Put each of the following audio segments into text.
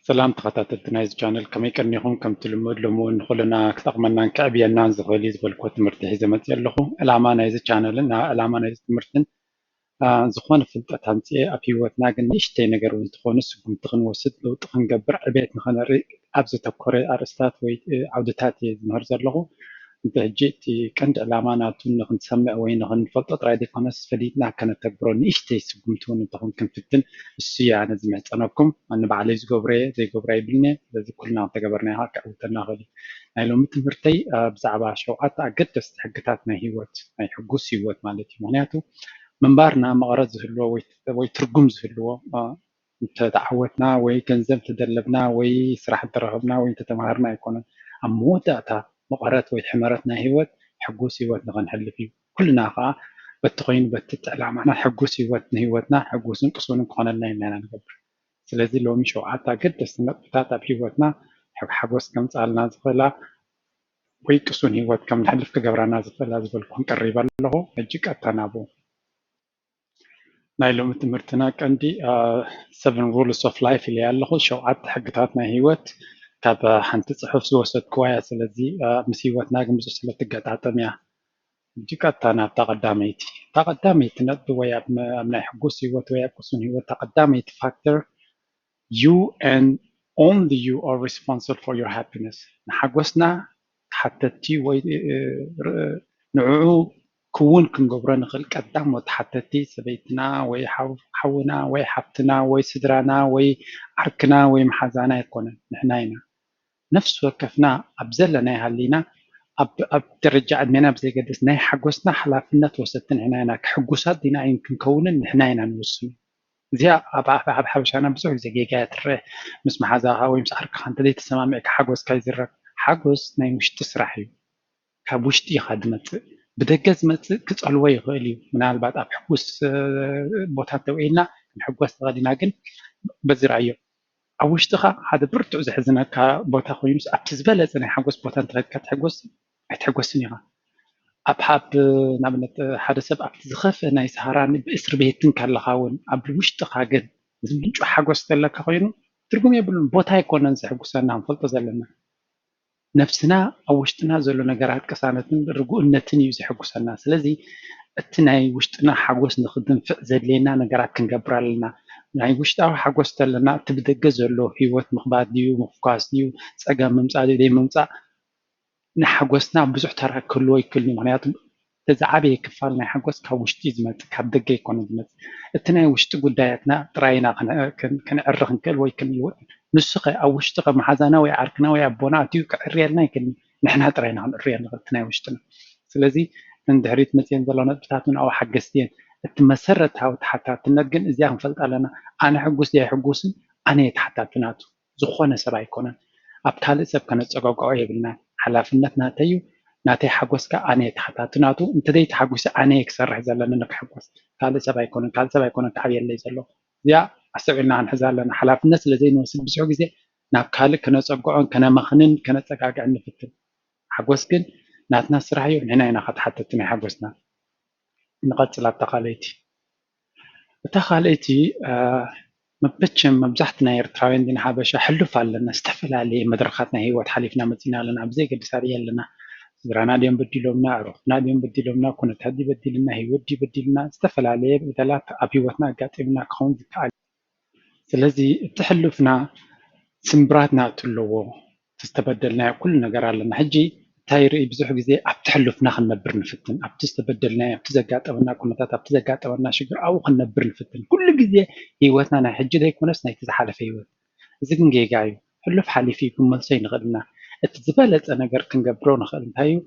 ሰላም ተኸታተልቲ ናይዚ ቻነል፣ ከመይ ቀኒኹም? ከምቲ ልሙድ፣ ሎሚ እውን ንኹልና ክጠቕመናን ከዕብየናን ዝኽእል እዩ ዝበልኩዎ ትምህርቲ ሒዘ መፅእ ኣለኹ። ዕላማ ናይዚ ቻነልን ዕላማ ናይዚ ትምህርትን ዝኾነ ፍልጠት ኣምፅኤ ኣብ ሂወትና ግን ንእሽተይ ነገር እውን ትኾኑ ስጉምቲ ክንወስድ፣ ለውጢ ክንገብር፣ ዕቤት ንኸነርኢ ኣብ ዘተኮረ ኣርእስታት ወይ ዓውድታት እየ ዝምህር ዘለኹ። እንተ ሕጂ እቲ ቀንዲ ዕላማ ናቱ ንክንሰምዕ ወይ ንክንፈልጦ ጥራይ ዘይኮነስ ፈሊጥና ከነተግብሮ ንእሽተይ ስጉምቲ እውን እንተኾን ክንፍትን እሱ እየ ኣነ ዝምሕፀነኩም። ኣነ ባዕለይ ዝገብሮ እየ፣ ዘይገብሮ ኣይብልን እየ። ስለዚ ኩልና እንተገበርናዮ ከዓ ከዕውተና ይኽእል እዩ። ናይ ሎሚ ትምህርተይ ብዛዕባ ሸውዓተ ኣገደስቲ ሕግታት ናይ ሂወት፣ ናይ ሕጉስ ሂወት ማለት እዩ። ምክንያቱ ምንባርና መቐረት ዝህልዎ ወይ ትርጉም ዝህልዎ እንተተዓወትና ወይ ገንዘብ እንተደለብና ወይ ስራሕ እንተረኸብና ወይ እንተተማሃርና ኣይኮነን። ኣብ መወዳእታ መቐረት ወይ ሕመረት ናይ ሂወት ሕጉስ ሂወት ንኸንሕልፍ እዩ። ኩልና ከዓ በቲ ኮይኑ በቲ ዕላማና ሕጉስ ሂወት ንሂወትና ሕጉስን ቅሱንን ክኾነልና ኢና ንገብር። ስለዚ ሎሚ ሸውዓተ ኣገደስቲ ነጥብታት ኣብ ሂወትና ሓጎስ ከምፅኣልና ዝኽእላ ወይ ቅሱን ሂወት ከም ንሕልፍ ክገብራና ዝኽእላ ዝበልኩን ቀሪበ ኣለኹ። ሕጂ ቀጥታ ናብኡ። ናይ ሎሚ ትምህርትና ቀንዲ seven rules of life ኢለ ኣለኹ። ሸውዓተ ሕግታት ናይ ሂወት ካብ ሓንቲ ፅሑፍ ዝወሰድክዋ እያ። ስለዚ ምስ ሂወትና ግን ብዙሕ ስለትገጣጠም እያ። ሕጂ ቀጥታ ናብታ ቀዳመይቲ። እታ ቀዳመይቲ ነጥቢ ወይ ኣብ ናይ ሕጉስ ሂወት ወይ ኣብ ቅሱን ሂወት እታ ቀዳመይቲ ፋክተር you and only you are responsible for your happiness። ንሓጎስና ተሓተቲ ወይ ንዕኡ ክውን ክንገብሮ ንኽእል ቀዳሞት ተሓተቲ ሰበይትና ወይ ሓውና ወይ ሓፍትና ወይ ስድራና ወይ ዓርክና ወይ መሓዛና ኣይኮነን፣ ንሕና ኢና። ነፍሲ ወከፍና ኣብ ዘለናዮ ሃሊና ኣብ ደረጃ ዕድሜና ብዘይገድስ ናይ ሓጎስና ሓላፍነት ወሰድቲ ንሕና ኢና። ክሕጉሳት ዲና ኣይን ክንከውንን ንሕና ኢና ንውስኑ። እዚኣ ኣብ ሓበሻና ብዙሕ ግዜ ጌጋ እያ ትረአ። ምስ መሓዛኻ ወይ ምስ ዓርክኻ እንተዘይተሰማሚዕካ ሓጎስካ ይዝረብ። ሓጎስ ናይ ውሽጢ ስራሕ እዩ። ካብ ውሽጢ ኢኻ ዝመፅእ። ብደገ ዝመፅእ ክፀልዎ ይኽእል እዩ። ምናልባት ኣብ ሕጉስ ቦታ ተውዒልና ክንሕጎስ ንኽእል ኢና፣ ግን በዚ ረኣዮ። ኣብ ውሽጥኻ ሓደ ብርቱዕ ዘሕዝነካ ቦታ ኮይኑስ ኣብቲ ዝበለፀ ናይ ሓጎስ ቦታ እንተኸድካ ትሕጎስ ኣይትሕጎስን ኢኻ። ኣብ ሓብ ንኣብነት ሓደ ሰብ ኣብቲ ዝኸፍአ ናይ ሰሃራን ብእስር ቤትን ካለኻ እውን ኣብ ውሽጥኻ ግን ዝምንጩ ሓጎስ ዘለካ ኮይኑ ትርጉም የብሉን። ቦታ ኣይኮነን ዘሕጉሰና ክንፈልጦ ዘለና። ነብስና ኣብ ውሽጥና ዘሎ ነገራት ቅሳነትን ርጉእነትን እዩ ዘሕጉሰና። ስለዚ እቲ ናይ ውሽጥና ሓጎስ ንክድንፍዕ ዘድልየና ነገራት ክንገብር ኣለና። ናይ ውሽጣዊ ሓጎስ ተለና እቲ ብደገ ዘሎ ህይወት ምኽባድ ድዩ ምፍኳስ ድዩ ጸገም ምምጻእ ድዩ ዘይምምጻእ ንሓጎስና ብዙሕ ተራ ክህልዎ ይክእል እዩ። ምክንያቱ እቲ ዝዓበየ ክፋል ናይ ሓጎስ ካብ ውሽጢ እዩ ዝመፅእ፣ ካብ ደገ ኣይኮነን ዝመፅእ። እቲ ናይ ውሽጢ ጉዳያትና ጥራይ ኢና ክንዕሪ ክንክእል ወይ ክንልውጥ። ንሱ ኸ ኣብ ውሽጢ ኸ መሓዛና ወይ ዓርክና ወይ ኣቦና ኣትዩ ክዕርየልና ኣይክእልን። ንሕና ጥራይ ኢና ክንዕርዮ ንኽእል እቲ ናይ ውሽጥና። ስለዚ እተን ድሕሪት መፅየን ዘለዋ ነጥብታት እውን ኣብኡ ሓገዝቲ እየን። እቲ መሰረታዊ ተሓታትነት ግን እዚኣ ክንፈልጣ ኣለና። ኣነ ሕጉስ ድየ ኣይሕጉስን ኣነ እየ ተሓታቲ ናቱ። ዝኾነ ሰብ ኣይኮነን። ኣብ ካልእ ሰብ ከነፀጋግዖ የብልናን። ሓላፍነት ናተይ እዩ፣ ናተይ ሓጎስ ከኣ ኣነ እየ ተሓታቲ ናቱ። እንተዘይተሓጒሰ ኣነ እየ ክሰርሕ ዘለኒ ንክሕጎስ፣ ካልእ ሰብ ኣይኮነን። ካልእ ሰብ ኣይኮነን ክዓብየለይ ዘሎ። እዚኣ ኣስተውዒልና ክንሕዛ ኣለና። ሓላፍነት ስለ ዘይንወስድ ብዙሕ ግዜ ናብ ካልእ ከነፀግዖን ከነመኽንን ከነፀጋግዕን ንፍትን። ሓጎስ ግን ናትና ስራሕ እዩ፣ ንሕና ኢና ተሓተቲ ናይ ሓጎስና። ንቐጽል ኣብታ ካልኣይቲ። እታ ካልኣይቲ መቸም መብዛሕትና ኤርትራውያን ዲና ሓበሻ ሕሉፍ ኣለና። ዝተፈላለየ መድረኻት ናይ ህይወት ሓሊፍና መጺና ኣለና። ብዘይ ገድስ ኣበይ ኣለና፣ ስድራና ድዮም በዲሎምና፣ ኣዕሩኽትና ድዮም በዲሎምና፣ ኩነታት ድዩ በዲልና፣ ህይወት ድዩ በዲልና፣ ዝተፈላለየ በደላት ኣብ ህይወትና ኣጋጢምና ክኸውን ዝከኣል። ስለዚ እቲ ሕሉፍና ስምብራት ናቱ ኣለዎ። እቲ ዝተበደልናዮ ኩሉ ነገር ኣለና። ሕጂ እንታይ ይርኢ ብዙሕ ግዜ ኣብቲ ሕሉፍና ክንነብር ንፍትን። ኣብቲ ዝተበደልናዮ፣ ኣብቲ ዘጋጠመና ኩነታት፣ ኣብቲ ዘጋጠመና ሽግር ኣብኡ ክንነብር ንፍትን። ኩሉ ግዜ ህይወትና ናይ ሕጂ ዘይኮነስ ናይቲ ዝሓለፈ ህይወት። እዚ ግን ጌጋ እዩ። ሕሉፍ ሓሊፉ እዩ ክንመልሶ ኣይንኽእልና። እቲ ዝበለጸ ነገር ክንገብሮ ንኽእል እንታይ እዩ?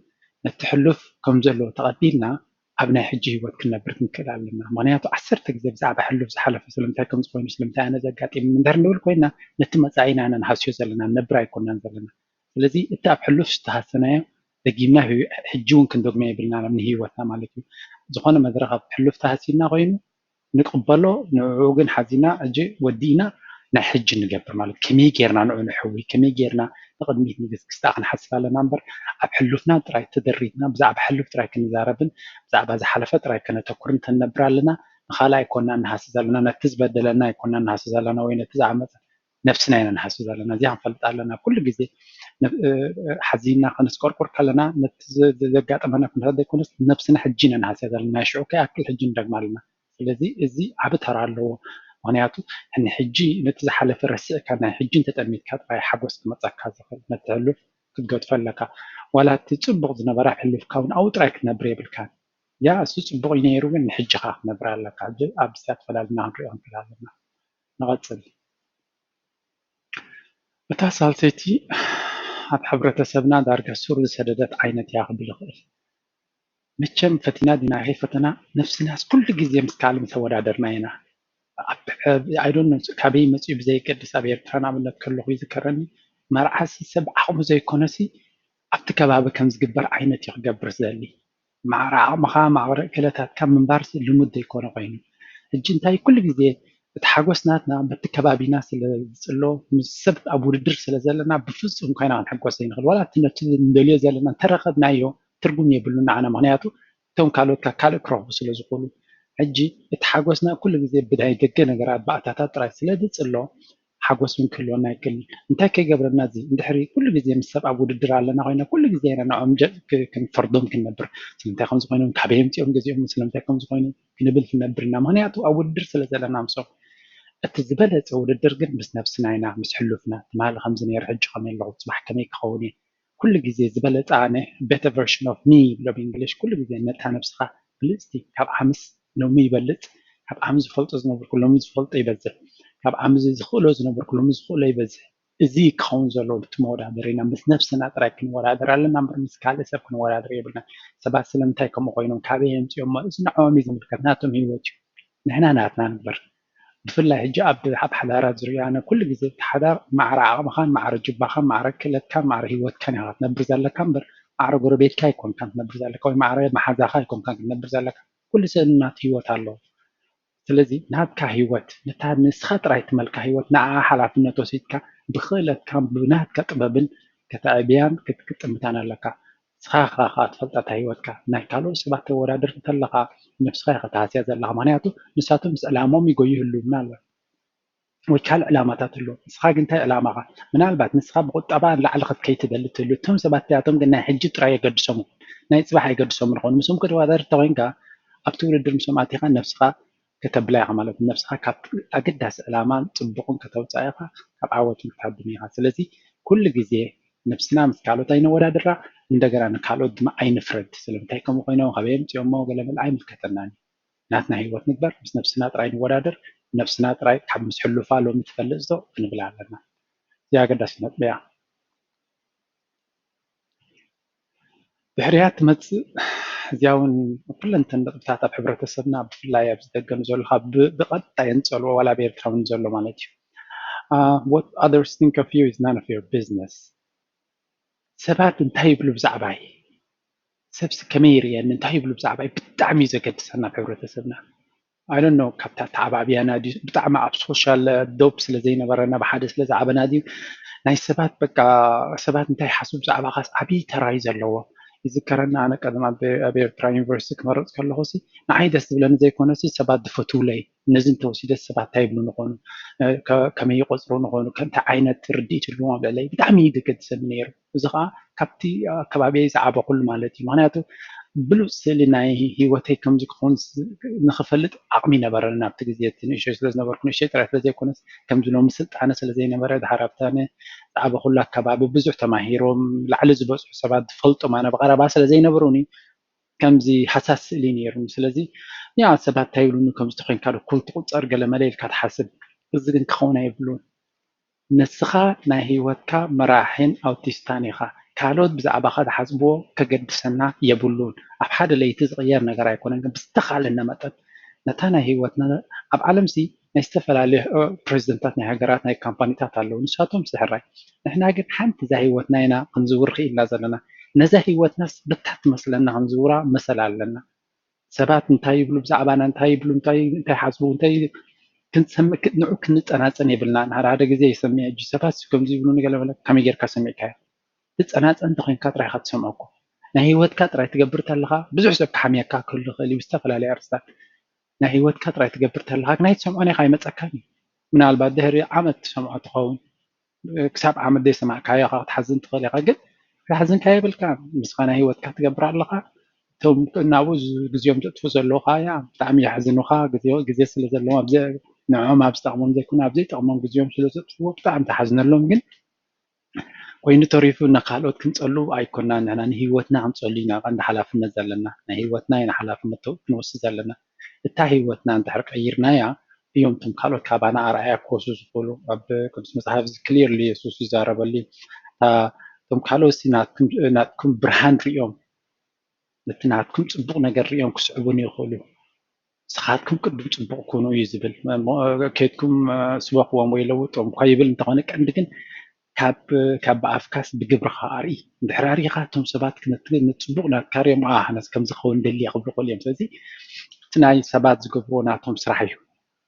ነቲ ሕሉፍ ከም ዘለዎ ተቐቢልና ኣብ ናይ ሕጂ ህይወት ክንነብር ክንክእል ኣለና። ምኽንያቱ ዓሰርተ ግዜ ብዛዕባ ሕሉፍ ዝሓለፈ ስለምንታይ ከምዚ ኮይኑ ስለምንታይ ኣነ ዘጋጢሙኒ እንድሕር ንብል ኮይና ነቲ መጻኢና ኢና ንሃስዮ ዘለና፣ ንነብር ኣይኮናን ዘለና። ስለዚ እቲ ኣብ ሕሉፍ ዝተሃሰናዮ ደጊምና ህዩ- ሕጂ እውን ክንደግሞ የብልናን ንህይወትና ማለት እዩ። ዝኾነ መድረኽ ኣብ ሕሉፍ ተሃሲና ኮይኑ ንቅበሎ፣ ንዕኡ ግን ሓዚና ሕጂ ወዲእና ናይ ሕጂ ንገብር ማለት ከመይ ጌርና ንዑ ንሕዊ ከመይ ጌርና ንቕድሚት ንግስግስታ ክንሓስብ ኣለና እምበር ኣብ ሕሉፍና ጥራይ ተደሪትና ብዛዕባ ሕሉፍ ጥራይ ክንዛረብን ብዛዕባ ዝሓለፈ ጥራይ ከነተኩርን ተንነብር ኣለና። ንኻልእ ኣይኮና ንሃስስ ዘለና፣ ነቲ ዝበደለና ኣይኮና ንሃስስ ዘለና ወይ ነቲ ዝዓመፀ ነብስና ኢና ንሃሲ ዘለና። እዚኣ ክንፈልጥ ኣለና። ኩሉ ግዜ ሓዚና ከነስቆርቁር ከለና ነቲ ዘጋጠመና ኩነታት ዘይኮነስ ነብስና ሕጂ ኢና ንሃስያ ዘለና። ናይ ሽዑ ከይኣክል ሕጂ ንደግማ ኣለና። ስለዚ እዚ ዓቢ ተራ ኣለዎ። ምክንያቱ ሕጂ ነቲ ዝሓለፈ ረሲዕካ ናይ ሕጂ እንተጠሚትካ ጥራይ ሓጎስ ክመፀካ ዝኽእል ነቲ ሕሉፍ ክትገድፎ ኣለካ። ዋላ እቲ ፅቡቕ ዝነበረ ሕሉፍካ እውን ኣብኡ ጥራይ ክትነብር የብልካን። ያ እሱ ፅቡቕ እዩ ነይሩ፣ ግን ንሕጂ ከዓ ክትነብር ኣለካ። ኣብዚ ኣብዚኣ ተፈላልና ክንሪኦ ንክእል ኣለና። ንቐፅል። እታ ሳልሰይቲ ኣብ ሕብረተሰብና ዳርጋ ሱር ዝሰደደት ዓይነት እያ ክብል ይኽእል። መቸም ፈቲና ዲና ከይፈተና ነብስናስ ኩሉ ግዜ ምስ ካልእ ምስ ተወዳደርና ኢና። I don't know ካበይ መፅኡ ብዘይገድስ ኣብ ኤርትራ ንኣብነት ከለኹ ይዝከረኒ መርዓሲ ሰብ ዓቕሙ ዘይኮነሲ ኣብቲ ከባቢ ከም ዝግበር ዓይነት እዩ ክገብር ዝደሊ። ማዕረ ዓቕምኻ ማዕረ ክእለታትካ ምንባርሲ ልሙድ ዘይኮነ ኮይኑ ሕጂ እንታይ ኩሉ ግዜ እቲ ሓጎስ ናትና በቲ ከባቢና ስለ ዝፅሎ ምስ ሰብ ኣብ ውድድር ስለ ዘለና ብፍፁም ኮይና ክንሕጎስ ዘይንኽእል ዋላ እቲ ነቲ ንደልዮ ዘለና እንተረኸብናዮ ትርጉም የብሉን ንዓና ምክንያቱ እቶም ካልኦት ካልእ ክረኽቡ ስለ ዝኽእሉ ሕጂ እቲ ሓጎስና ኩሉ ግዜ ብናይ ደገ ነገራት ባእታታት ጥራይ ስለ ዝፅሎ ሓጎስ እውን ክህልወና ኣይክእልን እንታይ ከይገብረና እዚ እንድሕሪ ኩሉ ግዜ ምስ ሰብ ኣብ ውድድር ኣለና ኮይና ኩሉ ግዜ ኢና ንዕኦም ክንፈርዶም ክንነብር ስለምንታይ ከምዚ ኮይኖም ካበይ ኣምፂኦም ገዚኦም ስለምንታይ ከምዚ ኮይኑ ክንብል ክንነብር ኢና ምክንያቱ ኣብ ውድድር ስለ ዘለና ምስኦም እቲ ዝበለፀ ውድድር ግን ምስ ነብስና ኢና ምስ ሕሉፍና ትማሊ ከምዚ ነይረ ሕጂ ከመይ ኣለኹ ፅባሕ ከመይ ክኸውን እየ ኩሉ ግዜ ዝበለፀ ኣነ better version of me ይብሎ ብእንግሊሽ ኩሉ ግዜ ነታ ነብስኻ ብልፅቲ ካብ ዓምስ ሎሚ ይበልፅ ካብ ዓሚ ዝፈልጦ ዝነበርኩ ሎሚ ዝፈልጦ ይበዝሕ ካብ ዓሚ ዝኽእሎ ዝነበርኩ ሎሚ ዝኽእሎ ይበዝሕ እዚ ክኸውን ዘለዎ ብቲ መወዳደሪና ምስ ነብስና ጥራይ ክንወዳደር ኣለና እምበር ምስ ካልእ ሰብ ክንወዳደር የብልና ሰባት ስለምንታይ ከምኡ ኮይኖም ካበይ የምፅኦሞ እዚ ንዕኦም እዩ ዝምልከት ናቶም ህይወት እዩ ንሕና ናትና ንግበር ብፍላይ ሕጂ ኣብ ኣብ ሓዳራት ዝሪኦ ኣነ ኩሉ ግዜ እቲ ሓዳር ማዕረ ዓቕምኻን ማዕረ ጅባኻን ማዕረ ክእለትካን ማዕረ ህይወትካን ኢኻ ክትነብር ዘለካ እምበር ማዕረ ጎረቤትካ ኣይኮንካን ክትነብር ዘለካ ወይ ማዕረ መሓዛኻ ኣይኮንካን ክትነብር ዘለካ ኩሉ ሰብ ናቱ ህይወት ኣለዎ ስለዚ ናትካ ህይወት ነታ ንስኻ ጥራይ ትመልካ ህይወት ንዓኣ ሓላፍነት ወሲድካ ብክእለትካን ብናትካ ጥበብን ከተዕብያን ክትጥምታን ኣለካ ንስኻ ኢኻ ከኣ ትፈልጣ እታ ህይወትካ ናይ ካልኦት ሰባት ተወዳድር እንተለኻ ነብስኻ ኢኻ ትሃስያ ዘለኻ ምኽንያቱ ንሳቶም ምስ ዕላምኦም ይጎዩ ይህልዉ ምናልባት ወይ ካልእ ዕላማታት ኣለዎ ንስኻ ግን እንታይ ዕላማኻ ምናልባት ንስኻ ብቁጠባ ንላዕሊ ክትከይድ ትደሊ ትህሉ እቶም ሰባት እዚኣቶም ግን ናይ ሕጂ ጥራይ የገድሶም ይኹን ናይ ፅባሕ ኣይገድሶም ይኾኑ ምስኦም ክትወዳደር እንተኮይንካ ኣብቲ ውድድር ምስኦም ኣቲኻ ነብስኻ ከተብላ ኢኻ ማለት እዩ ነብስኻ ካብ ኣገዳሲ ዕላማን ፅቡቕን ከተውፅኣ ኢኻ ካብ ዓወት ክትሃብም ኢኻ ስለዚ ኩሉ ግዜ ነብስና ምስ ካልኦት ኣይነወዳድራ እንደገና ንካልኦት ድማ ኣይንፍረድ ስለምንታይ ከምኡ ኮይኖም ካበይ ኣምፅኦሞ ገለ መለ ኣይምልከተናን እዩ ናትና ህይወት ንግበር ምስ ነብስና ጥራይ ንወዳደር ነብስና ጥራይ ካብ ምስ ሕሉፋ ሎሚ ትፈልጥ ዶ ክንብል ኣለና እዚኣ ኣገዳሲ ነጥቢ እያ ድሕሪያ ትመፅእ እዚኣ እውን ኩለንተን ነጥብታት ኣብ ሕብረተሰብና ብፍላይ ኣብዚ ደገ ንዘሎ ካብ ብቐጥታ የንፀልዎ ዋላ ኣብ ኤርትራ እውን ዘሎ ማለት እዩ what others think of you is none of your business ሰባት እንታይ ይብሉ ብዛዕባይ ሰብሲ ከመይ ይርእየኒ እንታይ ይብሉ ብዛዕባይ ብጣዕሚ እዩ ዘገድሰና ኣብ ሕብረተሰብና I don't know ካብታ ተዓባብያና ድዩ ብጣዕሚ ኣብ social ዶብ ስለ ዘይነበረና ብሓደ ስለ ዝዓበና ድዩ ናይ ሰባት በቃ ሰባት እንታይ ይሓስቡ ብዛዕባኻስ ዓብዪ ተራ እዩ ዘለዎ ይዝከረኒ ኣነ ቀደም ኣብ ኤርትራ ዩኒቨርሲቲ ክመርፅ ከለኹ ሲ ንዓይ ደስ ዝብለኒ ዘይኮነ ሲ ሰባት ዝፈትውለይ ነዚ እንተወሲደ ሰባት እንታይ ይብሉ ንኾኑ ከመይ ይቆፅሩ ንኾኑ እንታይ ዓይነት ርድኢት ይህልዎም ኣብ ልዕለይ ብጣዕሚ እዩ ዘገድሰኒ ነይሩ እዚ ከዓ ካብቲ ኣከባቢየይ ዝዓበኹሉ ማለት እዩ ምክንያቱ ብሉፅ ስእሊ ናይ ህይወተይ ከምዚ ክኾን ንክፈልጥ ዓቕሚ ነበረኒ ኣብቲ ግዜ እቲ ንእሽተይ ስለዝነበርኩ ንእሽተይ ጥራይ ስለዘይኮነስ ከምዚ ሎሚ ስልጣነ ስለዘይነበረ ድሓር ኣብታነ ዝዓበኹሉ ኣከባቢ ብዙሕ ተማሂሮም ላዕሊ ዝበፅሑ ሰባት ዝፈልጦም ኣነ ብቐረባ ስለዘይነበሩኒ ከምዚ ሃሳስ ስእሊ ነይሩኒ ስለዚ ያ ሰባት እንታይ ይብሉኒ ከምዚ ተኮይንካ ዶ ኩል ትቁፀር ገለ መለ ኢልካ ትሓስብ እዚ ግን ክኸውን ኣይብሉን ንስኻ ናይ ህይወትካ መራሕን ኣውቲስታን ኢኻ። ካልኦት ብዛዕባኻ ዝሓስብዎ ከገድሰና የብሉን። ኣብ ሓደ ለይቲ ዝቕየር ነገር ኣይኮነን፣ ግን ብዝተኻእለና መጠን ነታ ናይ ህይወትና ኣብ ዓለምሲ ናይ ዝተፈላለዩ ፕሬዚደንታት ናይ ሃገራት ናይ ካምፓኒታት ኣለዉ። ንሳቶም ስሕራይ ንሕና ግን ሓንቲ እዛ ህይወትና ኢና ክንዝውር ክኢልና ዘለና። ነዛ ህይወትናስ በታ ትመስለና ክንዝውራ መሰል ኣለና። ሰባት እንታይ ይብሉ ብዛዕባና እንታይ ይብሉ እንታይ እንታይ ሓስቡ እንታይ ክንሰምዕ ንዑ ክንጸናጸን የብልና ሓደ ሓደ ግዜ ይሰምዕ እጂ ሰባት ከምዚ ይብሉ ንገለ በለ ከመይ ጌርካ ሰሚዕካዮ ትጸናጸን እንተኮይንካ ጥራይ ኢካ ትሰምዖ እኮ ናይ ህይወትካ ጥራይ ትገብር ተለካ ብዙሕ ሰብ ክሓምየካ ክህሉ ይኽእል እዩ ብዝተፈላለዩ ኣርስታት ናይ ህይወትካ ጥራይ ትገብር ተለካ ናይ ትሰምዖ ናይ ኣይመጸካን እዩ ምናልባት ድሕሪ ዓመት ትሰምዖ ትኸውን። ክሳብ ዓመት ዘይሰማዕካዮ ክትሓዝን ትኽእል ኢኻ፣ ግን ክትሓዝንካ የብልካ። ንስኻ ናይ ህይወትካ ትገብር ኣለኻ። እቶም ናብኡ ግዜኦም ዘጥፉ ዘለዉ ከኣ ብጣዕሚ የሕዝኑኻ። ግዜ ስለ ዘለዎም ንዕኦም ኣብ ዝጠቕሞም ዘይኮነ ኣብ ዘይጠቕሞም ግዜኦም ስለ ዘጥፍዎ ብጣዕሚ ትሓዝነሎም። ግን ኮይኑ ተሪፉ ንካልኦት ክንጸሉ ኣይኮናን፣ ንሕና ንህይወትና ክንጸሉ ኢና ቀንዲ ሓላፍነት ዘለና። ናይ ህይወትና ኢና ሓላፍነት ክንወስድ ዘለና። እታ ህይወትና እንድሕር ቀይርናያ እዮም እቶም ካልኦት ካባና ኣርኣያ ክወስዱ ዝኽእሉ። ኣብ ቅዱስ መጽሓፍ እዚ ክሊርሊ የሱስ ይዛረበሉ። እቶም ካልኦት ናትኩም ብርሃን ሪኦም፣ ነቲ ናትኩም ጽቡቕ ነገር ሪኦም ክስዕቡን ይኽእሉ። ንስኻትኩም ቅድም ጽቡቕ ኩኑ እዩ ዝብል። ኬድኩም ስበኽዎም ወይ ለውጦም እኳ ይብል እንተኾነ ቀንዲ ግን ካብ ብኣፍካስ ብግብርኻ ኣርኢ። እንድሕር ኣሪኻ እቶም ሰባት ነቲ ጽቡቕ ናትካ ሪኦም ኣነስ ከም ዝኸውን ደልየ ክብሉ ክእሉ እዮም። ስለዚ እቲ ናይ ሰባት ዝገብርዎ ናቶም ስራሕ እዩ።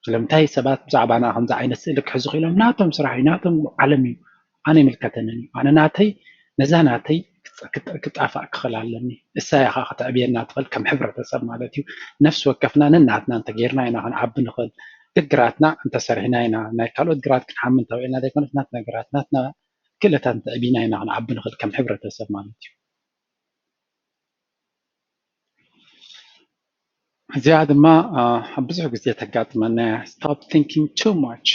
ስለምንታይ ሰባት ብዛዕባና ከምዚ ዓይነት ስእሊ ክሕዙ ክኢሎም ናቶም ስራሕ እዩ፣ ናቶም ዓለም እዩ። ኣነ ይምልከተንን እዩ። ኣነ ናተይ ነዛ ናተይ ክጣፋእ ክኽእል ኣለኒ። እሳ ኢኻ ከተዕብየና ትኽእል ከም ሕብረተሰብ ማለት እዩ። ነፍሲ ወከፍና ነናትና እንተጌርና ኢና ክንዓቢ ንኽእል። ግግራትና እንተሰሪሕና ኢና ናይ ካልኦት ግራት ክንሓሚ እንተኽእልና ዘይኮነስ ናትና ግራት ናትና ክእለታት እንተዕቢና ኢና ክንዓቢ ንኽእል ከም ሕብረተሰብ ማለት እዩ። እዚኣ ድማ ኣብ ብዙሕ ግዜ ተጋጥመና እያ። Stop thinking too much.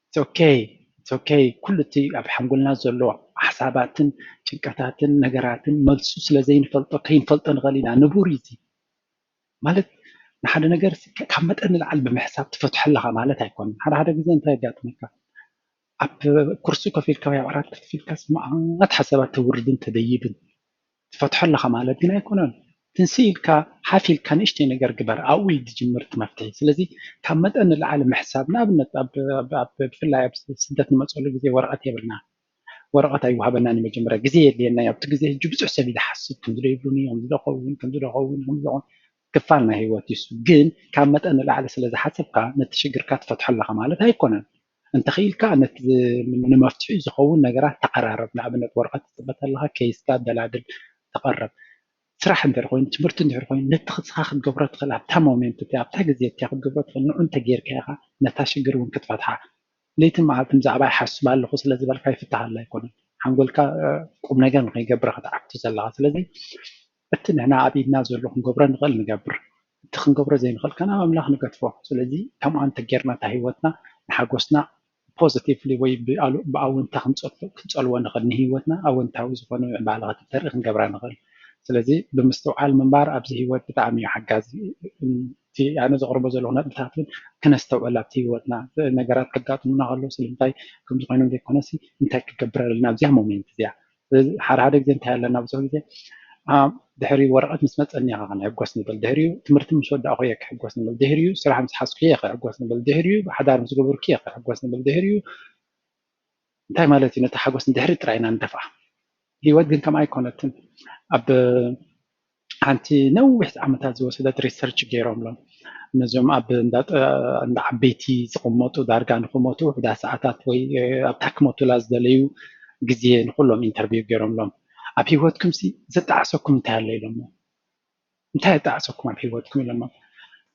It's okay. It's okay. ኩሉ እቲ ኣብ ሓንጎልና ዘሎ ሓሳባትን ጭንቀታትን ነገራትን መልሱ ስለ ዘይንፈልጦ ከይንፈልጦ ንኽእል ኢና። ንቡር እዩ። ማለት ንሓደ ነገር ካብ መጠን ንላዕሊ ብምሕሳብ ትፈትሖ ኣለኻ ማለት ኣይኮነን። ሓደ ሓደ ግዜ እንታይ የጋጥመካ? ኣብ ኩርሲ ኮፍ ኢልካ ወይ ኣብ ዓራት ኮፍ ኢልካ ስማዓት ሓሳባት ተውርድን ተደይብን ትፈትሖ ኣለኻ ማለት ግን ኣይኮነን። ትንሲ ኢልካ ሓፍ ኢልካ ንእሽተይ ነገር ግበር፣ ኣብኡ እዩ ዝጅምር እቲ መፍትሒ። ስለዚ ካብ መጠን ንላዕሊ ምሕሳብ፣ ንኣብነት ብፍላይ ኣብ ስደት ንመፀሉ ግዜ ወረቐት የብልና፣ ወረቐት ኣይወሃበናን። መጀመርያ ግዜ የድልየና እዩ። ኣብቲ ግዜ ሕጂ ብዙሕ ሰብ ይሓስብ፣ ከምዚ ዶ ይብሉኒ፣ ከምዚ ዶ ኸውን፣ ከምዚ ዶ ኸውን፣ ከምዚ ዶ ክፋል ናይ ህይወት እዩ። ግን ካብ መጠን ንላዕሊ ስለ ዝሓሰብካ ነቲ ሽግርካ ትፈትሖ ኣለኻ ማለት ኣይኮነን። እንተኽኢልካ ነቲ ንመፍትሒ ዝኸውን ነገራት ተቐራረብ። ንኣብነት ወረቐት ትፅበ ተለኻ ከይስካ ኣደላድል፣ ተቐረብ። ስራሕ እንድሕር ኮይኑ ትምህርቲ እንድሕር ኮይኑ ነቲ ክስኻ ክትገብሮ ትኽእል ኣብታ ሞሜንት እቲያ ኣብታ ግዜ እቲያ ክትገብሮ ትኽእል ንዑ እንተጌርካ ኢኻ ነታ ሽግር እውን ክትፈትሓ። ለይትን መዓልትን ብዛዕባ ይሓስብ ኣለኹ ስለ ዝበልካ ይፍታሃላ ኣይኮነን። ሓንጎልካ ቁም ነገር ንኸይገብር ክትዓግቱ ዘለኻ። ስለዚ እቲ ንሕና ኣብ ኢድና ዘሎ ክንገብሮ ንኽእል ንገብር፣ እቲ ክንገብሮ ዘይንኽእል ከ ናብ ኣምላኽ ንገድፎ። ስለዚ ከምኣ እንተጌርና እታ ህይወትና ንሓጎስና ፖዚቲቭሊ ወይ ብኣውንታ ክንጸልዎ ንኽእል፣ ንህይወትና ኣወንታዊ ዝኾነ ምዕባለ ከተርኢ ክንገብራ ንኽእል። ስለዚ ብምስትውዓል ምንባር ኣብዚ ህይወት ብጣዕሚ እዩ ሓጋዚ። እቲ ኣነ ዘቕርቦ ዘለኹ ነጥብታት እውን ክነስተውዕል ኣብቲ ህይወትና ነገራት ከጋጥሙና ከለዉ ስለምንታይ ከምዚ ኮይኖም ዘይኮነሲ እንታይ ክገብር ኣለና ኣብዚኣ ሞሜንት እዚኣ። ስለዚ ሓደ ሓደ ግዜ እንታይ ኣለና ብዙሕ ግዜ ድሕሪ ወረቐት ምስ መፀኒ ኢኻ ክንሕጎስ ንብል፣ ድሕሪኡ ትምህርቲ ምስ ወዳእኹ እየ ክሕጎስ ንብል፣ ድሕሪኡ ስራሕ ምስ ሓዝኩ እየ ክሕጎስ ንብል፣ ድሕሪኡ ሓዳር ምስ ገበርኩ እየ ክሕጎስ ንብል፣ ድሕሪኡ እንታይ ማለት እዩ ነቲ ሓጎስ ንድሕሪ ጥራይ ኢና ንደፍኣ። ህይወት ግን ከምኣ ኣይኮነትን። ኣብ ሓንቲ ነዊሕ ዓመታት ዝወሰደት ሪሰርች ገይሮምሎም ነዞም ኣብ እንዳ ዓበይቲ ዝቕመጡ ዳርጋ ንክሞቱ ውሕዳት ሰዓታት ወይ ኣብታ ክሞቱላ ዝደለዩ ግዜ ንኩሎም ኢንተርቪው ገይሮምሎም ኣብ ህይወትኩም ሲ ዘጣዕሰኩም እንታይ ኣሎ ኢሎሞ እንታይ ኣጣዕሰኩም ኣብ ህይወትኩም ኢሎሞ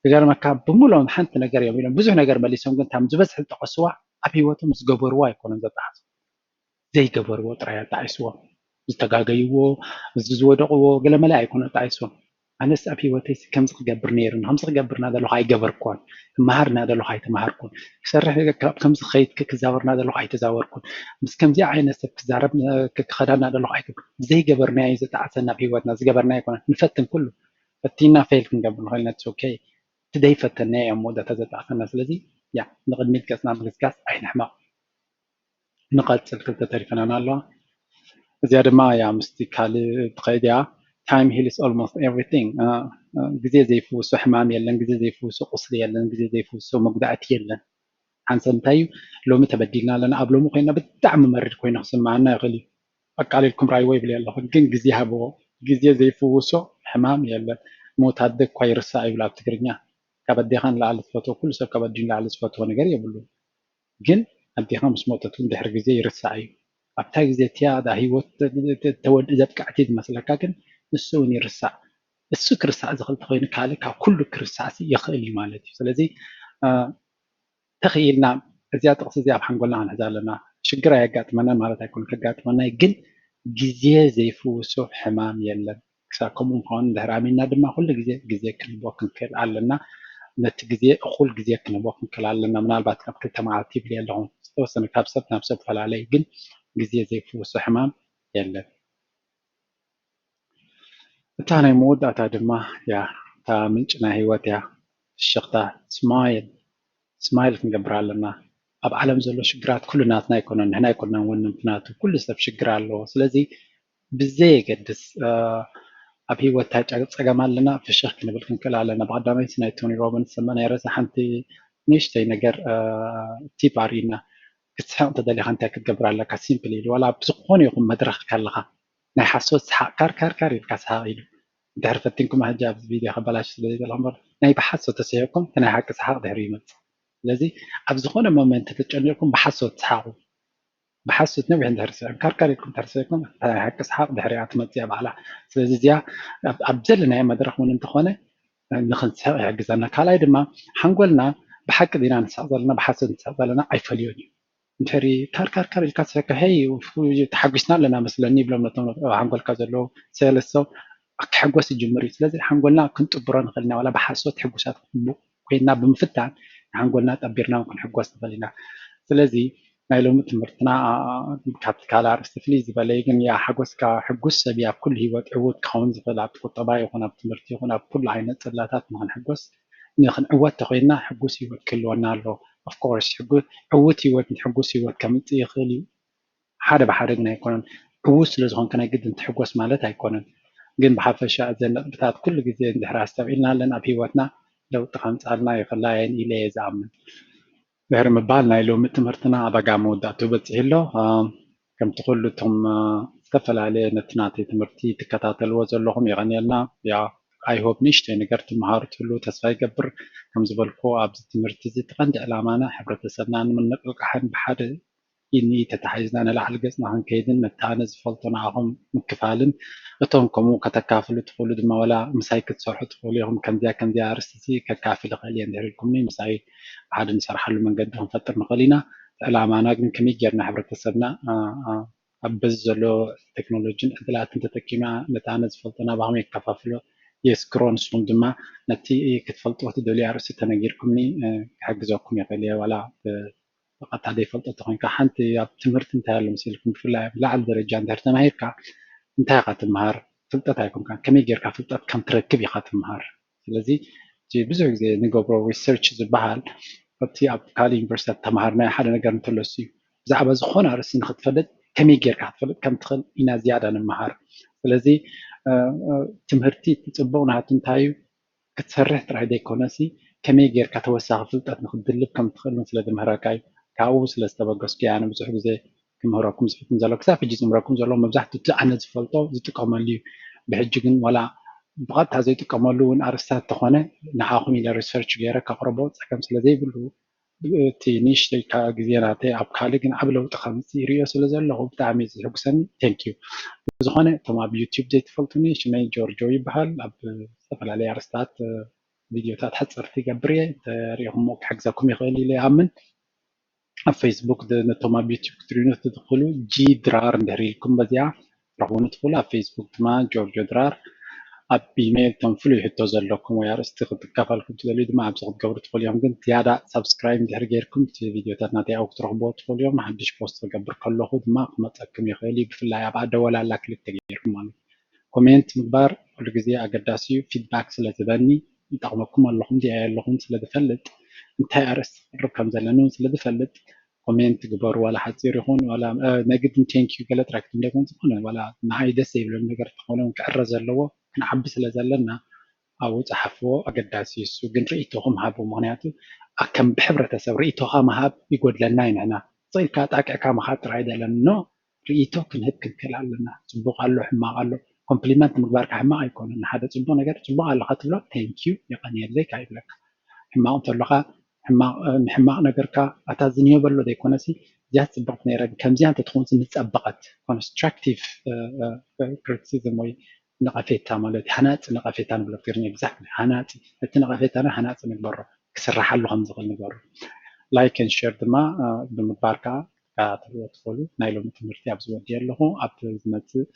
ዝገርመካ ብምሎም ሓንቲ ነገር እዮም ኢሎም ብዙሕ ነገር መሊሶም ግን ታም ዝበዝሕ ዝጠቀስዋ ኣብ ህይወቶም ዝገበርዋ ኣይኮነን ዘጣዕሱ ዘይገበርዎ ጥራይ ኣጣዒስዎም። ዝተጋገይዎ፣ እዚ ዝወደቕዎ ገለመለ ኣይኮነ ኣጣዒስዎም። ኣነስ ኣብ ህይወተይ ከምዚ ክገብር ነይሩ፣ ከምዚ ክገብር እናደለኹ ኣይገበርኩዎን፣ ክመሃር እናደለኹ ኣይተመሃርኩን፣ ክሰርሕ ከምዚ ከይድ ክዛወር እናደለኹ ኣይተዛወርኩን፣ ምስ ከምዚ ዓይነት ሰብ ክዛረብ ክኸዳ እናደለኹ ኣይገብር ዘይገበርናዮ እዩ ዘጣዕሰና ኣብ ህይወትና ዝገበርና ኣይኮነ ንፈትን ኩሉ ፈቲና ፌል ክንገብር ንኽእል ነትስ ኦኬ እቲ ዘይፈተናዮ እዮም መወዳእታ ዘጣዕሰና ስለዚ ያ ንቕድሚት ገፅና ምግስጋስ ኣይንሕመቕ። ንቐጽል ክልተ ተሪፈናና ኣለዋ። እዚኣ ድማ እያ ምስቲ ካልእ ትኸይድ እያ። Time heals almost everything። ግዜ ዘይፍውሶ ሕማም የለን፣ ግዜ ዘይፍውሶ ቁስሊ የለን፣ ግዜ ዘይፍውሶ መጉዳእቲ የለን። ሓንሰብ እንታይ እዩ ሎሚ ተበዲልና ኣለና፣ ኣብ ሎሚ ኮይና ብጣዕሚ መሪር ኮይና ክስምዓና ይኽእል እዩ። ኣቃሊልኩም ራይዎ ይብል ኣለኹ፣ ግን ግዜ ሃብዎ። ግዜ ዘይፍውሶ ሕማም የለን። ሞት ኣደ እኳ ይርሳዕ ይብል ኣብ ትግርኛ። ካብ ኣዴኻ ንላዕሊ ትፈትዎ፣ ኩሉ ሰብ ካብ ኣዲኡ ንላዕሊ ዝፈትዎ ነገር የብሉን። ግን ኣዴኻ ምስ ሞተት እውን ድሕሪ ግዜ ይርሳዕ እዩ። ኣብታ ግዜ እቲኣ እታ ህይወት ተወዲ ዘብቃዕቲ ዝመስለካ ግን ንሱ እውን ይርሳዕ። እሱ ክርሳዕ ዝኽእል ተኮይኑ ካልእ ካብ ኩሉ ክርሳዕ ይኽእል እዩ ማለት እዩ። ስለዚ ተኽኢልና እዚኣ ጥቕሲ እዚኣ ኣብ ሓንጎልና ክንሕዛ ኣለና። ሽግር ኣየጋጥመናን ማለት ኣይኮነን፣ ከጋጥመና እዩ፣ ግን ግዜ ዘይፍውሶ ሕማም የለን። ክሳብ ከምኡ ምዃኑ እንድሕር ኣሚንና ድማ ኩሉ ግዜ ግዜ ክንህቦ ክንክእል ኣለና። ነቲ ግዜ እኹል ግዜ ክንህቦ ክንክእል ኣለና። ምናልባት ካብ ክልተ መዓልቲ ይብል ኣለኹ፣ ዝተወሰነ ካብ ሰብ ናብ ሰብ ፈላለዩ፣ ግን ግዜ ዘይፍውሶ ሕማም የለን። እታ ናይ መወዳእታ ድማ እያ፣ እታ ምንጪ ናይ ህይወት እያ። ፍሽኽታ፣ ስማይል፣ ስማይል ክንገብር ኣለና። ኣብ ዓለም ዘሎ ሽግራት ኩሉ ናትና ኣይኮነን፣ ንሕና ኣይኮንናን ወነንቲ ናቱ። ኩሉ ሰብ ሽግር ኣለዎ። ስለዚ ብዘየገድስ ኣብ ህይወት እንታይ ጸገም ኣለና ፍሽኽ ክንብል ክንክእል ኣለና። ብቐዳመይቲ ናይ ቶኒ ሮቢንስ ሰመና ይረሳ ሓንቲ ንእሽተይ ነገር ቲፕ ኣርእዩና። ክትስሕቕ እንተደሊኻ እንታይ ክትገብር ኣለካ? ሲምፕል ኢሉ ዋላ ኣብ ዝኾነ ይኹን መድረኽ ከለኻ ናይ ሓሶት ሰሓቕ ካር ካር ካር ኢልካ ሰሓቕ ኢሉ። እንድሕር ፈቲንኩም ሕጂ ኣብዚ ቪድዮ ከበላሽ ስለ ዘይደለኹ እምበር ናይ ብሓሶት ተሰሒቕኩም እቲ ናይ ሓቂ ሰሓቕ ድሕሪ ይመጽእ። ስለዚ ኣብ ዝኾነ ሞመንት ተጨኒቕኩም ብሓሶት ሰሓቑ። ብሓሶት ነዊሕ እንድሕር ስዒም ካርካር ኢልኩም እንድሕር ስዒኩም ናይ ሓቂ ሰሓቕ ድሕሪኣ ትመጽእ እያ ባዕላ። ስለዚ እዚኣ ኣብ ዘለናዮ መድረኽ እውን እንተኾነ ንኽንስሕቕ ይሕግዘና። ካልኣይ ድማ ሓንጎልና ብሓቂ ዲና ንስሕቕ ዘለና ብሓሶት ንስሕቕ ዘለና ኣይፈልዮን እዩ። እንድሕሪ ካርካርካር ኢልካ ትስሕቅ ሄይ ተሓጒስና ኣለና መስለኒ ይብሎም ነቶም ኣብ ሓንጎልካ ዘለዉ ሰለስቶ ክሕጎስ ይጅምር እዩ። ስለዚ ሓንጎልና ክንጥብሮ ንኽእል ኢና። ዋላ ብሓሶት ሕጉሳት ኮይንና ብምፍታን ንሓንጎልና ጠቢርና እውን ክንሕጎስ ንኽእል ኢና። ስለዚ ናይ ሎሚ ትምህርትና ካብቲ ካልእ ኣርእስቲ ፍልይ ዝበለ እዩ፣ ግን ያ ሓጎስካ ሕጉስ ሰብ እዩ ኣብ ኩሉ ህይወት ዕዉት ክኸውን ዝኽእል፣ ኣብቲ ቁጠባ ይኹን ኣብ ትምህርቲ ይኹን ኣብ ኩሉ ዓይነት ጽላታት ንኽንሕጎስ ንኽንዕወት ተኾይንና ሕጉስ ህይወት ክህልወና ኣለዎ። ኦፍኮርስ ዕዉት ህይወት ሕጉስ ህይወት ከምጽእ ይኽእል እዩ። ሓደ ብሓደ ግን ኣይኮነን። ዕዉት ስለ ዝኾንካ ናይ ግድን ትሕጎስ ማለት ኣይኮነን። ግን ብሓፈሻ እዘን ነጥብታት ኩሉ ግዜ እንድሕር ኣስተብዒልና ኣለን ኣብ ህይወትና ለውጢ ከምፅኣልና ይኽእላ እየን ኢለ እየ ዝኣምን። ድሕሪ ምባል ናይ ሎሚ ትምህርትና ኣብ ኣጋ መወዳእቱ በፂሑ ኣሎ። ከምቲ ኩሉ እቶም ዝተፈላለየ ነቲ ናተይ ትምህርቲ ትከታተልዎ ዘለኹም የቐንየልና። ያ ኣይሆፕ ንእሽተይ ነገር ትመሃሩ ትህሉ ተስፋ ይገብር። ከም ዝበልኩ ኣብዚ ትምህርቲ እዚ እቲ ቀንዲ ዕላማና ሕብረተሰብና ንምንቕልቃሕን ብሓደ ኢድኒ ተታሒዝና ንላዕሊ ገጽና ክንከይድን ነቲ ኣነ ዝፈልጦ ንዓኹም ምክፋልን እቶም ከምኡ ከተካፍሉ ትኽእሉ ድማ ዋላ ምሳይ ክትሰርሑ ትኽእሉ ኢኹም። ከምዚኣ ከምዚኣ ኣርእስቲ ከካፍል እኽእል እየ እንድሕር ኢልኩምኒ ምሳይ ብሓደ ንሰርሓሉ መንገዲ ክንፈጥር ንኽእል ኢና። ዕላማና ግን ከመይ ጌርና ሕብረተሰብና ኣብ በዚ ዘሎ ቴክኖሎጂን ዕድላትን ተጠቂምና ነቲ ኣነ ዝፈልጦ ናባኹም የከፋፍሎ የስክሮ። ንስኹም ድማ ነቲ ክትፈልጥዎ ትደልዩ ኣርእስቲ ተነጊርኩምኒ ክሕግዘኩም ይኽእል እየ ዋላ ብቐጥታ ዘይፈልጦ ተኾይንካ ሓንቲ ኣብ ትምህርቲ እንታይ ኣሎ መሲልኩም ብፍላይ ኣብ ላዕሊ ደረጃ እንድሕር ተማሂርካ እንታይ ኢኻ ትምሃር? ፍልጠት ኣይኮንካን፣ ከመይ ጌርካ ፍልጠት ከም ትረክብ ኢኻ ትምሃር። ስለዚ እቲ ብዙሕ ግዜ ንገብሮ ሪሰርች ዝበሃል ኣብቲ ኣብ ካልእ ዩኒቨርሲቲታት ተምሃርናዮ ሓደ ነገር እንተሎስ እዩ ብዛዕባ ዝኾነ ኣርእስቲ ንክትፈልጥ ከመይ ጌርካ ክትፈልጥ ከም ትኽእል ኢና ዝያዳ ንምሃር። ስለዚ ትምህርቲ እቲ ፅቡቕ ናቱ እንታይ እዩ? ክትሰርሕ ጥራይ ዘይኮነሲ ከመይ ጌርካ ተወሳኺ ፍልጠት ንክትድልብ ከም ትኽእል እውን ስለ ዝምህረካ እዩ። ካብኡ ስለ ዝተበገስኩ እየ ኣነ ብዙሕ ግዜ ክምህረኩም ዝፍትን ዘሎ። ክሳብ ሕጂ ዝምህረኩም ዘሎ መብዛሕትኡ እቲ ኣነ ዝፈልጦ ዝጥቀመሉ እዩ። ብሕጂ ግን ዋላ ብቐጥታ ዘይጥቀመሉ እውን ኣርእስታት ተኾነ ንዓኹም ኢለ ሪሰርች ገይረ ከቕርቦ ፀገም ስለ ዘይብሉ እቲ ንእሽተይ ግዜ ናተይ ኣብ ካልእ ግን ዓቢ ለውጢ ከምፅእ ይርእዮ ስለ ዘለኹ ብጣዕሚ እዩ ዘሕጉሰኒ። ቴንክ ዩ። ብዝኾነ እቶም ኣብ ዩቲዩብ ዘይትፈልጡኒ ሽመይ ጆርጆ ይበሃል። ኣብ ዝተፈላለዩ ኣርእስታት ቪድዮታት ሓፀርቲ ይገብር እየ። እንተሪኢኹሞ ክሕግዘኩም ይኽእል ኢለ ይኣምን። ኣብ ፌስቡክ ነቶም ኣብ ዩቲዩብ ክትሪኡኒ ትኽእሉ ጂ ድራር እንድሕር ኢልኩም በዚኣ ረኽቡኒ ትኽእሉ። ኣብ ፌስቡክ ድማ ጆርጆ ድራር። ኣብ ኢሜይል እቶም ፍሉይ ሕቶ ዘለኩም ወይ ኣርእስቲ ክትካፈልኩም ትደልዩ ድማ ኣብዚ ክትገብሩ ትኽእሉ እዮም። ግን ዝያዳ ሳብስክራይብ እንድሕር ጌርኩም እቲ ቪድዮታት ናተይ ኣብኡ ክትረኽብዎ ትኽእሉ እዮም። ሓድሽ ፖስት ክገብር ከለኹ ድማ ክመፀኩም ይኽእል እዩ። ብፍላይ ኣብ ኣደወላላ ክሊክ ተገይርኩም ማለት እዩ። ኮሜንት ምግባር ኩሉ ግዜ ኣገዳሲ እዩ። ፊድባክ ስለ ዝህበኒ ይጠቕመኩም ኣለኹም ድያ የለኹም ስለ ዝፈልጥ እንታይ ኣርእስቲ ክቕርብ ከም ዘለኒ እውን ስለ ዝፈልጥ ኮሜንት ግበሩ ዋላ ሓፂር ይኹን ዋላ ናይ ግድን ቴንኪዩ ገለ ጥራይ ክትም ዘይኮን ዝኾነ ዋላ ንዓይ ደስ ዘይብለኒ ነገር እንተኾነ እውን ክዕረ ዘለዎ ክንዓቢ ስለ ዘለና ኣብኡ ፀሓፍዎ ኣገዳሲ እዩ። እሱ ግን ርእይቶኹም ሃቡ። ምኽንያቱ ከም ብሕብረተሰብ ርእይቶኻ ምሃብ ይጎድለና እዩ። ንሕና ስቕ ኢልካ ጣቂዕካ ምኻድ ጥራይ ኣይደለን። ኖ ርእይቶ ክንህብ ክንክእል ኣለና። ፅቡቕ ኣሎ፣ ሕማቕ ኣሎ። ኮምፕሊመንት ምግባርካ ሕማቕ ኣይኮነን። ንሓደ ፅቡቕ ነገር ፅቡቕ ኣለኻ ትብሎ ቴንኪዩ የቐንየለይ ከዓ ይብለካ። ሕማቕ እንተሎኻ ሕማቕ ንሕማቕ ነገርካ ኣታ ዝንዮ በሎ ዘይኮነሲ እዚያ ፅብቕቲ ነይረ ከምዚኣ እንተትኸውን ምፀበቐት ኮንስትራክቲቭ ክሪቲሲዝም ወይ ነቐፌታ ማለት ሃናፂ ነቐፌታ ንብሎ ትግርኛ ግዛዕ ሃናፂ እቲ ነቐፌታና ሃናፂ ንግበሮ ክስራሓሉ ከም ዝኽእል ንግበሮ። like and share ድማ ብምግባር ከዓ ክትከታተልዎ ትኽእሉ። ናይ ሎሚ ትምህርቲ ኣብዚ ወዲየ ኣለኹ። ኣብ ዝመፅእ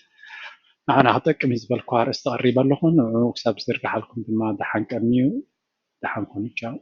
ንዓና ክጠቅም እዩ ዝበልኩ ኣርእስቲ ቀሪበ ኣለኹ። ንዕኡ ክሳብ ዝዝርግሓልኩም ድማ ደሓን ቀንዩ። ደሓን ኩኑ። ቻው።